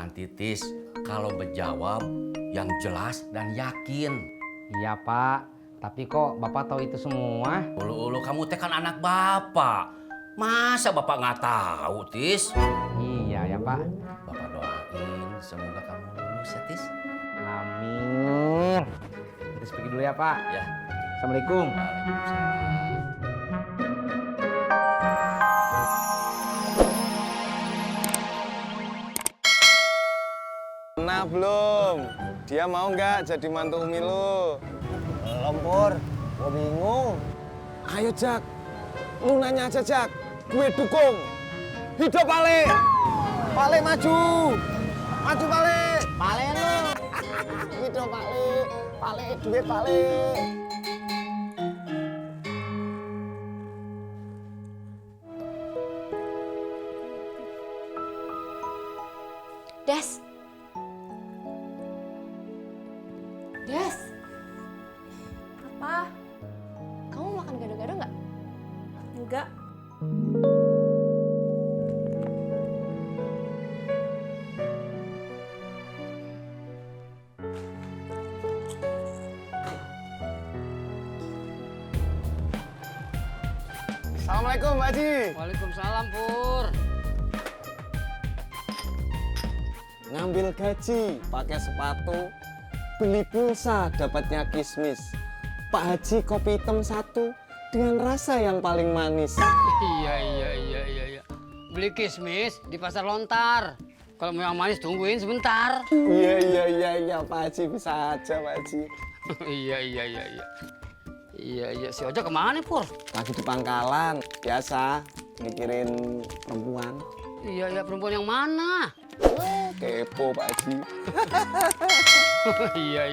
nanti Tis kalau menjawab yang jelas dan yakin. Iya Pak, tapi kok Bapak tahu itu semua? Ulu kamu teh kan anak Bapak. Masa Bapak nggak tahu Tis? Iya ya Pak. Bapak doain semoga kamu lulus ya Tis. Amin. Kita pergi dulu ya Pak. Ya. Assalamualaikum. Waalaikumsalam. Nah belum, dia mau nggak jadi mantu Umi lu? Belum Pur, gue bingung. Ayo Jak, lu nanya aja Jak, gue dukung. Hidup Pale, Pale maju, maju Pale. Pale lu. Hidup Pale, Pale duit Pale. Des. Des. Apa? Kamu makan gado-gado nggak? Enggak. Assalamualaikum Mbak Haji. Waalaikumsalam Pur. Ngambil gaji, pakai sepatu, beli pulsa, dapatnya kismis. Pak Haji kopi hitam 1 dengan rasa yang paling manis. Iya. Beli kismis di pasar Lontar. Kalau mau yang manis tungguin sebentar. Iya, Pak Haji bisa aja Pak Haji. Iya. Iya, si Ojak kemana Pur? Lagi di pangkalan, biasa mikirin perempuan. Iya, perempuan yang mana? Kepo Pak Haji. Iya.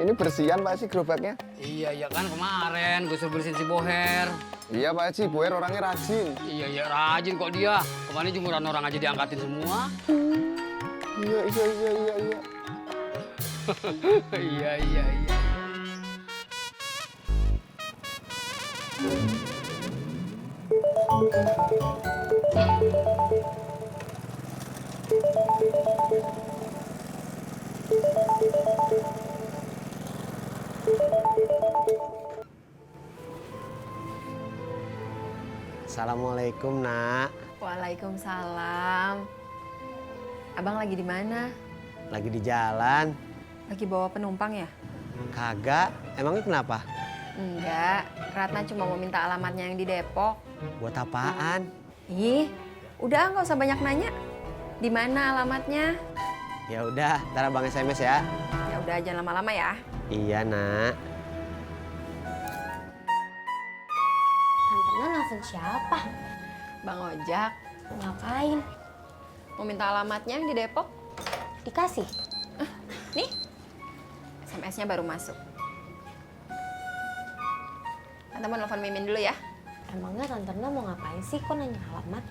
Ini bersihan Pak Haji gerobaknya? Iya kan kemarin gue suruh bersihin si Boher. Iya Pak Haji, Boer orangnya rajin. Iya rajin kok dia. Kemarin jemuran orang aja diangkatin semua. Iya. Iya. Assalamualaikum Nak. Waalaikumsalam. Abang lagi di mana? Lagi di jalan. Lagi bawa penumpang ya? Kagak. Emangnya kenapa? Enggak. Ratna cuma mau minta alamatnya yang di Depok. Buat apaan? Ih, udah nggak usah banyak nanya. Di mana alamatnya? Ya udah, ntar Abang SMS ya. Ya udah jangan lama-lama ya. Iya Nak. Tantenya nelfon siapa? Bang Ojak. Ngapain? Mau minta alamatnya yang di Depok? Dikasih. Nih. SMS-nya baru masuk. Tante mau nelfon Mimin dulu ya. Emangnya Tante Erna mau ngapain sih? Kok nanya alamat?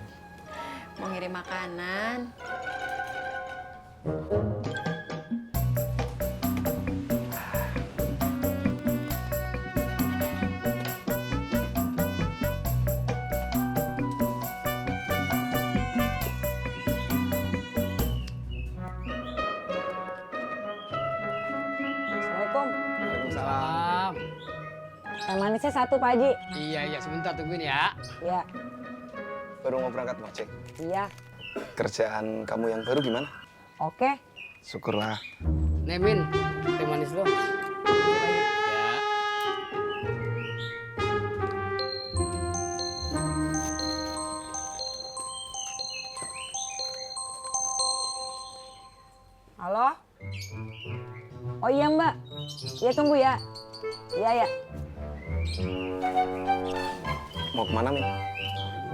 Mau ngirim makanan. Assalamualaikum. Waalaikumsalam. Teh manisnya 1 Pak Haji. Iya, sebentar tungguin ya. Iya. Baru mau berangkat ngojek. Iya. Kerjaan kamu yang baru gimana? Oke. Syukurlah. Nemin, teh manis lo. Ya. Halo? Oh iya Mbak. Iya tunggu ya. Iya. Mau kemana Min?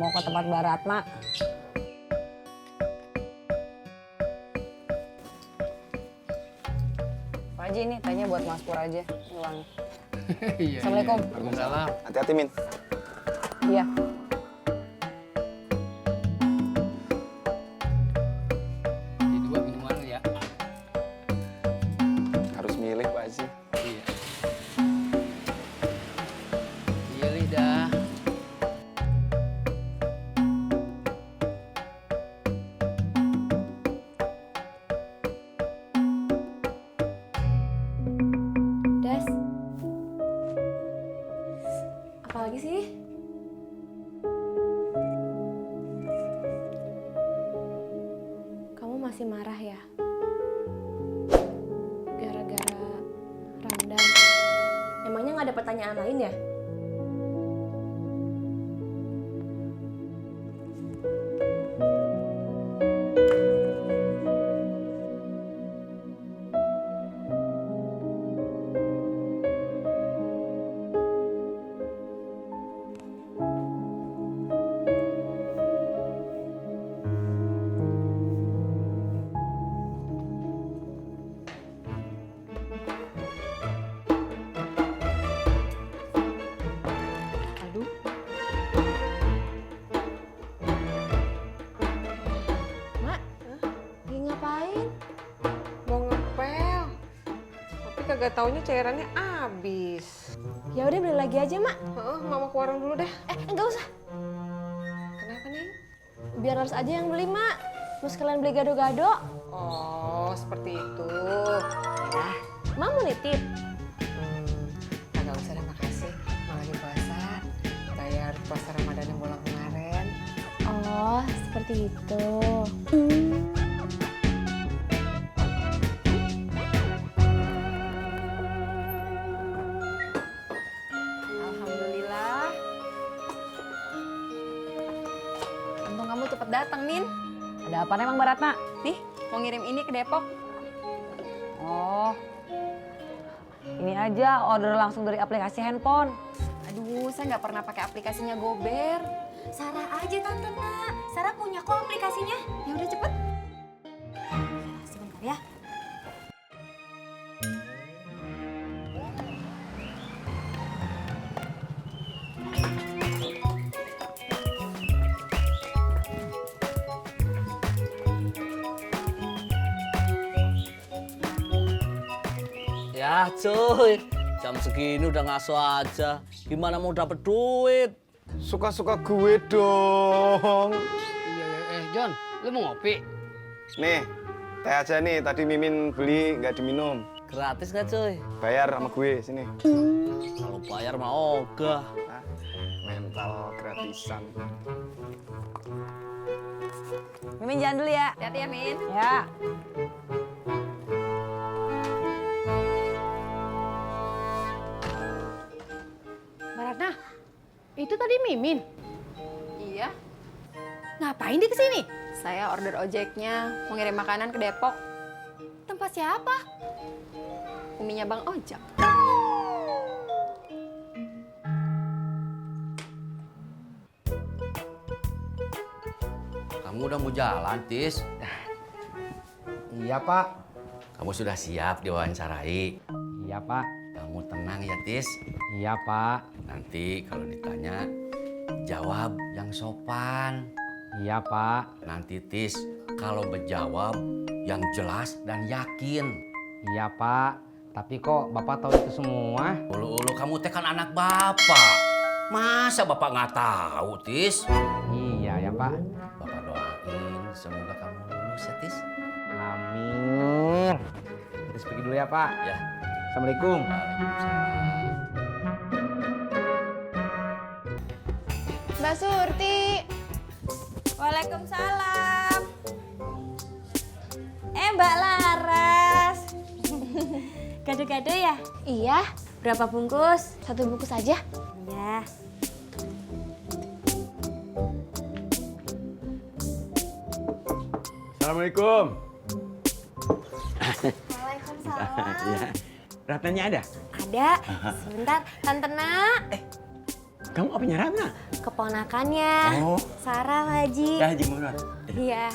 Mau ke tempat Barat Mak. Pak Haji ini tanya buat Mas Pur aja. Ulang. Iya. Assalamualaikum. Waalaikumsalam. Hati-hati Min. Iya. Di 2 minuman ya. Harus milih Pak Haji. Iya. Pilih dah. lagi sih? Kamu masih marah ya? Gara-gara Ramdan. Emangnya nggak ada pertanyaan lain ya? Aduh. Mak, lagi ngapain? Mau ngepel, tapi kagak taunya cairannya habis. Ya udah beli lagi aja, Mak. Heeh, mama ke warung dulu dah. Enggak usah. Kenapa, Neng? Biar harus aja yang beli, Mak. Mau sekalian beli gado-gado. Oh, seperti itu. Ya. Mak mau nitip? Kagak usah deh, makasih. Mak lagi puasa. Bayar puasa Ramadan yang bulan kemarin. Oh, seperti itu. Alhamdulillah. Untung kamu cepet datang, Min. Ada apa emang Mbak Ratna? Nih, mau ngirim ini ke Depok. Oh, ini aja order langsung dari aplikasi handphone. Aduh, saya nggak pernah pakai aplikasinya Gober. Sarah aja Tante Nak. Sarah punya kok aplikasinya. Ya udah cepet. Sebentar ya. Ya cuy, jam segini udah ngaso aja. Gimana mau dapet duit? Suka-suka gue dong. Iya, John, lu mau ngopi? Nih, teh aja nih. Tadi Mimin beli nggak diminum. Gratis nggak cuy? Bayar sama gue sini. Kalau bayar mah ogah. Hah? Mental gratisan. Mimin jalan dulu ya. Hati-hati ya, Min. Ya. Mbak Ratna, itu tadi Mimin? Iya. Ngapain dia kesini? Saya order ojeknya, mau ngirim makanan ke Depok. Tempat siapa? Uminya Bang Ojak. Kamu udah mau jalan, Tis? Iya, Pak. Kamu sudah siap diwawancarai? Iya, Pak. Kamu tenang ya, Tis. Iya, Pak. Nanti kalau ditanya, jawab yang sopan. Iya, Pak. Nanti, Tis, kalau menjawab yang jelas dan yakin. Iya, Pak. Tapi kok Bapak tahu itu semua? Ulu-ulu kamu teh kan anak Bapak. Masa Bapak nggak tahu, Tis? Iya ya, Pak. Bapak doain semoga kamu lulus ya, Tis. Amin. Kita pergi dulu ya, Pak. Ya. Assalamualaikum. Waalaikumsalam. Mbak Surti. Waalaikumsalam. Mbak Laras. Gado-gado ya? Iya, berapa bungkus? 1 bungkus aja. Iya. Assalamualaikum. Waalaikumsalam. Ratnanya ada? Ada. Sebentar, Tante Nak. Kamu apanya Ratna? Keponakannya. Oh. Sarah, Haji. Ya, Haji Murad. Iya.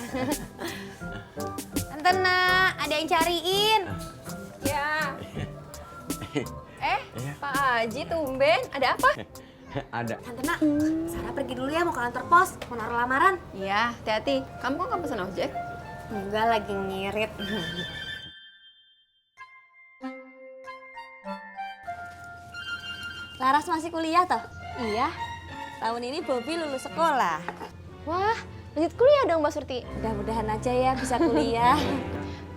Tante Nak, ada yang cariin. Ya. Pak Haji tumben, ada apa? Ada. Tante Nak, Sarah pergi dulu ya mau ke kantor pos, mau naruh lamaran. Iya, hati-hati. Kamu kok nggak pesen ojek? Enggak, lagi ngirit. Laras masih kuliah toh? Iya. Tahun ini Bobby lulus sekolah. Wah, lanjut kuliah dong Mbak Surti. Mudah-mudahan aja ya bisa kuliah.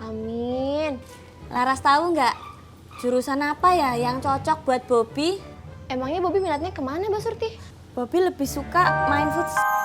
Amin. Laras tahu nggak jurusan apa ya yang cocok buat Bobby? Emangnya Bobby minatnya kemana, Mbak Surti? Bobby lebih suka main futsal.